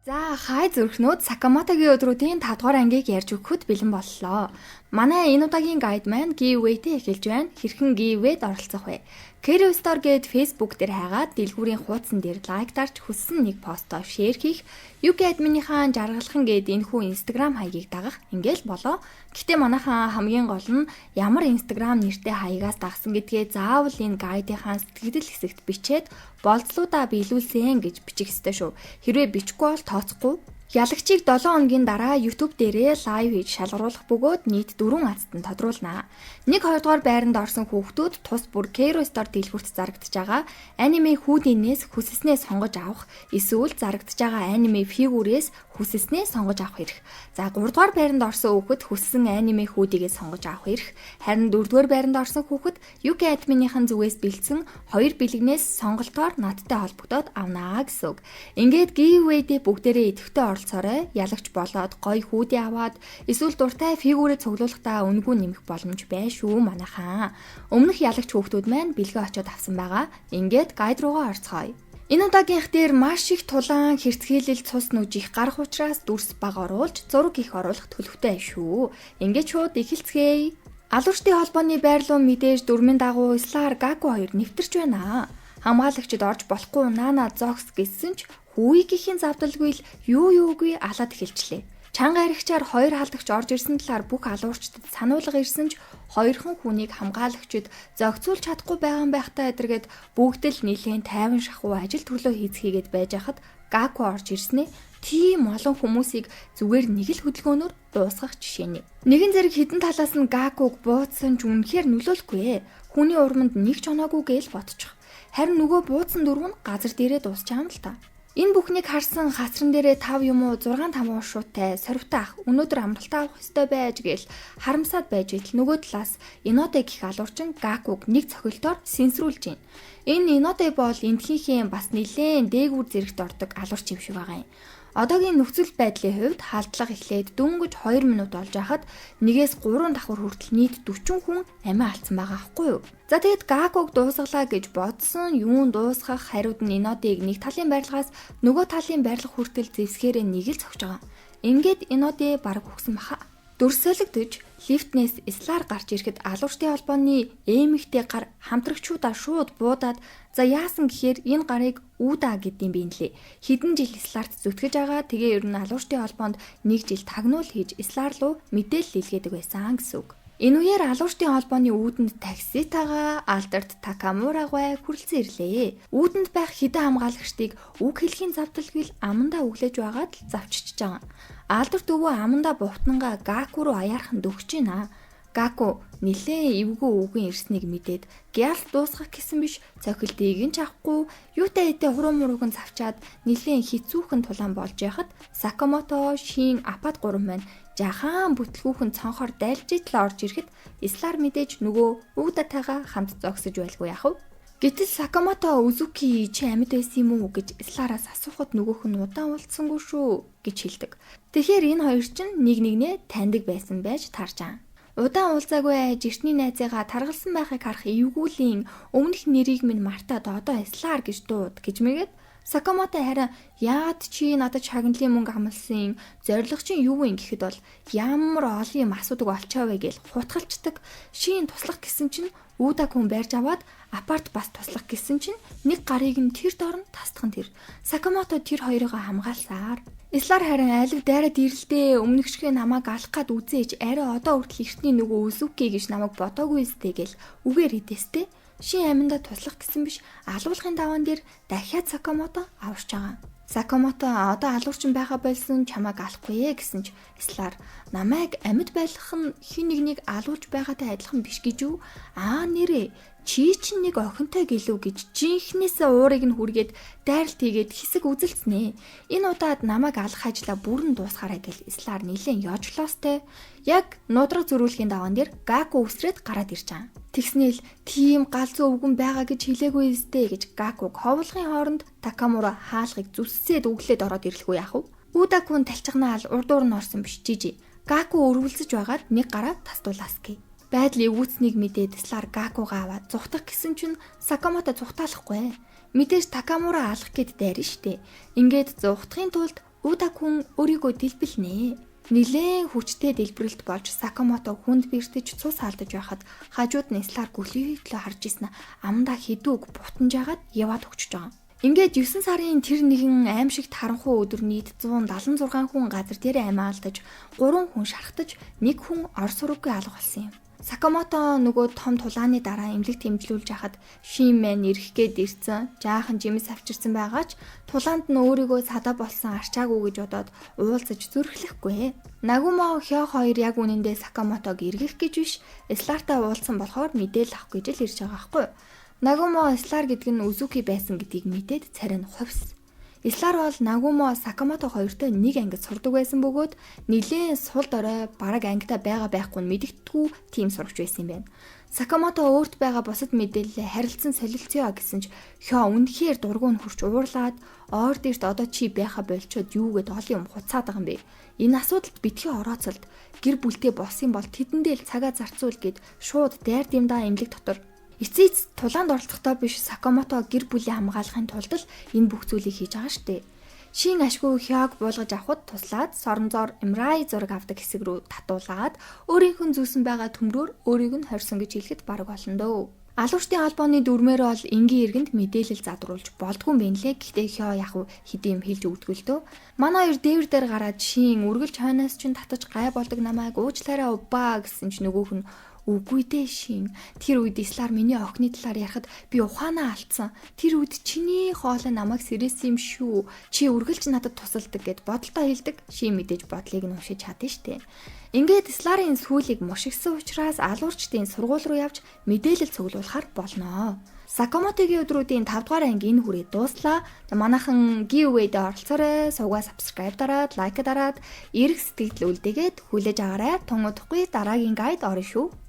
За хай зүрхнүүд, Сакамотогийн өдрүүдийн 5 дугаар ангийг ярьж өгөхөд бэлэн боллоо. Манай энэ удаагийн guide маань giveaway-тэй эхэлж байна. Хэрхэн giveaway-д оролцох вэ? Carry Store гээд Facebook дээр хайгаад дэлгүүрийн хуудсан дээр like дарж, хүссэн нэг постоо share хийх, UK админыхаа жаргалхан гээд энэхүү Instagram хаягийг дагах, ингээл болоо. Гэхдээ манайхаа хамгийн гол нь ямар Instagram нэртэй хаягаас дагсан гэдгээ заавал энэ guide-ийнхаа сэтгэгдэл хэсэгт бичээд болзлуудаа биелүүлсэн гэж бичих ёстой шүү. Хэрвээ бичихгүй бол тооцохгүй. Ялагчийг 7 хоногийн дараа YouTube дээрээ live хийж шалгаруулах бөгөөд нийт 4 азтан тодруулнаа. 1 2 дугаар байранд орсон хүүхдүүд тус бүр Kero Store дэлгүүрт зарагдаж байгаа аниме hoodie-нээс хүсснээ сонгож авах, эсвэл зарагдаж байгаа аниме figure-ээс хүсснээ сонгож авах эрх. За, 3 дугаар байранд орсон хүүхэд хүссэн аниме hoodie-гээ сонгож авах эрх. Харин 4 дугаар байранд орсон хүүхэд UK админыхан зүгээс бэлдсэн хоёр бэлгнээс сонголтоор надтай холбогдоод авнаа гэсэн үг. Ингээд giveaway-дээ бүгдээрээ идэвхтэй оролцоорой. Ялагч болоод гоё hoodie аваад, эсвэл дуртай figure-ээ цуглуулахдаа үнэгүй нэмэх боломж бай шүү, манайхаа. Өмнөх ялагч хүүхдүүд маань бэлгээ очиод авсан байгаа. Ингээд guide руугаа орцгоё. Энэ удаагийнх дээр маш их тулаан, хэрцгийлэл, цус нүж их гарах учраас дүрс бага оруулж, зураг их оруулах төлөвтэй шүү. Ингээд шууд эхэлцгээе. Алуурчдын холбооны байр руу мэдээж дүрмийн дагуу Слар, Гаку хоёр нэвтэрч байна. Хамгаалагчид орж болохгүй, наана зогс гэсэн ч хүүгийнхийн завдалгүй л юу юугүй алаад эхэлчлээ. Чанга аригчаар хоёр халдагч орж ирсэн талаар бүх алуурчдад сануулга ирсэн ч хоёрхан хүнийг хамгаалагчид зохицуулж чадахгүй байгаа юм байхтай эдэргээд бүгд л нэлээн тайван шахуу ажил төрлөө хийцгээгээд байж хахад Гаку орж ирснээ тийм олон хүмүүсийг зүгээр нэг л хөдөлгөөнөөр дуусгах жишээ нэ. Нэгэн зэрэг хэдэн талаас нь Гакуг бууцсан ч үнэхээр нөлөөлөхгүй. Хүний урманд нэг ч оноогүй гээл бодчих. Харин нөгөө бууцсан дөрөв нь газар дээрээ дуусчаа юм л та. Энэ бүхнийг харсан хасран дээрээ 5 юм уу 6 5 шуутай сорвтой ах өнөөдөр амралтаа авах ёстой байж гээл харамсаад байж идэл нөгөө талаас Иноде гэх алуурчин Гакуг нэг цохилтоор сэнсрүүлж байна. Энэ Иноде бол эндхийнхээ бас нилээн дээгүүр зэрэгт ордог алуурч юм шиг байгаа юм. Одоогийн нөхцөл байдлын хувьд халдлага эхлээд дөнгөж 2 минут болж байхад нэгээс 3 давхар хүртэл нийт 40 хүн амиа алдсан байгаа аахгүй юу? За, тэгэд Гакуг дуусгалаа гэж бодсон юун дуусгах, хариуд нь Инодыг нэг талын барилгаас нөгөө талын барилга хүртэл зэвсгээрээ нэг л цогж байгаа. Ингээд Иноде бараг үхсэн баха. Дүрсэлэгдэж лифтнээс Слар гарч ирэхэд алуурчдын холбооны эмэгтэй гар хамтрагчудаа шууд буудаад, за яасан гэхээр энэ гарыг Уда гэдийн би нлээ. Хэдэн жил Сларт зүтгэж байгаа. Тэгээ ер нь алуурчдын холбоонд нэг жил тагнуул хийж Слар руу мэдээлэл илгээдэг байсан гэсэн үг. Энэ үеэр алуурчдын холбооны үүдэнд такситагаа Алдарт Такамурагай хүрэлцэн ирлээ. Үүдэнд байх хэдэн хамгаалагчдыг үг хэлхийн завдалгүй л амандаа өглөөж байгаад л завччихж байгаа. Алдарт өвөө амандаа бувтангаа Гаку руу аяархан дөгч байна. Гаку нилээн эвгүй үгэн ирснийг мэдээд гял дуусгах гэсэн биш, цохилтыг нь ч авахгүй, юутай хэдэ хуруу мурууг нь завчаад нилээн хэцүүхэн тулаан болж яхад Сакамото, Шин, Апат гурван маань жахаан бүтлгүүхэн цонхоор дайлж итл орж ирэхэд Слар мэдээж нөгөө Үүдатайгаа хамт зогсож байлгүй яах вэ? Гэтэл Сакамото "Үзүки, чи амьд байсан юм уу?" гэж Слараас асуухад нөгөөх нь "Удаан уулзсангүй шүү" гэж хэлдэг. Тэгэхээр энэ хоёр чинь нэг нэгнээ таньдаг байсан байж таарч байгаа. Удаан уулзаагүй айж эртний найзыгаа таргалсан байхыг харах эвгүүлийн өмнөх нэрийг минь мартаад одоо Слар гэж дууд гэж мэгээд Сакамото харин "Яагаад чи надад шагналын мөнгө амласан, зорилго чинь юу юм?" гэхэд бол "Ямар олон юм асуудаг болчоо вэ?" гэж хутгалчдаг. Шин туслах гэсэн чинь Уда хүн барьж аваад, Апарт бас туслах гэсэн чинь нэг гарыг нь тэр дор нь тасдах нь тэр. Сакамото тэр хоёрыг хамгаалсаар Слар харин алив дайраад ирэлдээ, өмнөгшгөө намайг алах гад үзээж, арай одоо хүртэл эртний нөгөө Үзүки гэж намайг бодоогүй өстэй гэл үгээр идэстэй. Шин аминдаа туслах гэсэн биш, алуулахын даваан дээр дахиад Сакамото аварч байгаа. Сакамото "Одоо алуурчин байха болсон, чамайг алахгүй ээ" гэсэн ч Слар "Намайг амьд байлгах нь хин нэгнийг алуулж байгаатай адилхан биш гэж юу? Аа, нэрээ чи чинь нэг охинтой гэлүү" гэж жинхнээсээ уурыг нь хүргээд дайралт хийгээд хэсэг үзэлцнэ. "Энэ удаад намайг алах ажлаа бүрэн дуусгаарай" гэл Слар нилээн ёжлоостой. Яг нудраг зөрүүлэхийн даваан дээр Гаку үсрээд гараад ирж байгаа. Тэгснээл "Тийм галзуу өвгөн байгаа гэж хэлээгүй өстэй" гэж Гакуг ховлохын хооронд Такамура хаалгыг зүссээд өглөөд ороод ирлэхүү яах вэ? Уда кун талчганаал урдуур нь орсон биш, жижи. Гаку өрвөлзөж байгаад нэг гараа тастуулаас гээ. Байдал эвгүүцнийг мэдээд Слар Гакугаа аваад зугтах гэсэн чинь Сакамото зугтаалахгүй. Мэдээж Такамура алах гээд дайрна штэ. Ингээд зугтахын тулд Уда хүн өөрийгөө дэлбэлнэ. Нилээн хүчтэй дэлбэрэлт болж Сакамото хүнд бэртэж цус алдаж байхад хажууд нь Слар гөлийтлөө харж ирсэн амдаа хідүүг бутанж агаад яваад өгчөж байгаа. Ингээд 9 сарын тэр нэгэн аимшигт харанхуй өдөр нийт 176 хүн газар дээр амиа алдаж, 3 хүн шархтаж, 1 хүн ор сураггүй алга болсон юм. Сакамото нөгөө том тулааны дараа эмнэлэг тэмдэглүүлж хахад Шин мэн ирэх гээд ирсэн. Жаахан жимс авчирсан байгаа ч тулаанд нь өөрийгөө садаа болсон арчаагүй гэж бодоод уулзаж зүрхлэхгүй. Нагумо Хё хоёр яг үнэндээ Сакамотог эргэх гэж биш, Слартай уулзсан болохоор мэдээлэл авах гэж л ирж байгаа байхгүй юу? Нагумо Слар гэдэг нь Үзүки байсан гэдгийг мэдээд царай нь хувьс. Слар бол Нагумо Сакамото хоёртой нэг ангид сурдаг байсан бөгөөд нилээн сул дорой бараг ангидаа байгаа байхгүй нь мэдэгдэхгүй тийм сурагч байсан юм байна. Сакамото өөрт байгаа бусад мэдээлэлээ харилцан солилцъё гэсэн ч Хё үнэхээр дургүй нь хурч уурлаад ойр дэрт одоо чи байха болчоод юу гэд олон юм хуцаад байгаа юм бэ? Энэ асуудалд битгий орооцолд, гэр бүлтэй болсон бол тэдэндээ л цагаа зарцуул гэд шууд дайр димдаа эмнэлэг дотор. Эцэс тулаанд оролцохдоо биш, Сакамото гэр бүлээ хамгаалахын тулд л энэ бүх зүйлийг хийж байгаа штэ. Шин ашгүй Хёг буулгаж авахд туслаад соронзоор MRI зураг авдаг хэсэг рүү татуулаад өөрийнх нь зүүсэн байгаа төмрөөр өөрийг нь хорьсон гэж хэлэхэд бараг болно дөө. Алуурчдын холбооны дүрмээр бол энгийн иргэнд мэдээлэл задруулж болдгүй юм байна лээ. Гэхдээ Хё яг хэдийн юм хэлж өгдөг л дөө. Манай хоёр дээвэр дээр гараад Шин үргэлж хойноос чинь татаж гай болдог намайг уучлаарай убаа гэсэн ч нөгөөх нь үгүй дээ, Шин. Тэр үед Ислар миний охины талаар ярихад би ухаанаа алдсан. Тэр үед чиний хоолой намайг сэрээсэн юм шүү. Чи үргэлж надад тусалдаг гэд бодолтой хэлдэг. Шин мэдээж бодлыг нь уншиж чадна штэ. Ингээд Сларын сүүлийг мушигсан учраас алуурчдын сургууль руу явж мэдээлэл цуглуулахар болноо. Сакамотогийн өдрүүдийн 5 дугаар анги энэ хүрээ дууслаа. Манайхан giveaway-д оролцоорой. Сувгаа subscribe дараад, like дараад, эрг сэтгэл үлдээгээд хүлээж аваарай. Тун удахгүй дараагийн guide орно шүү.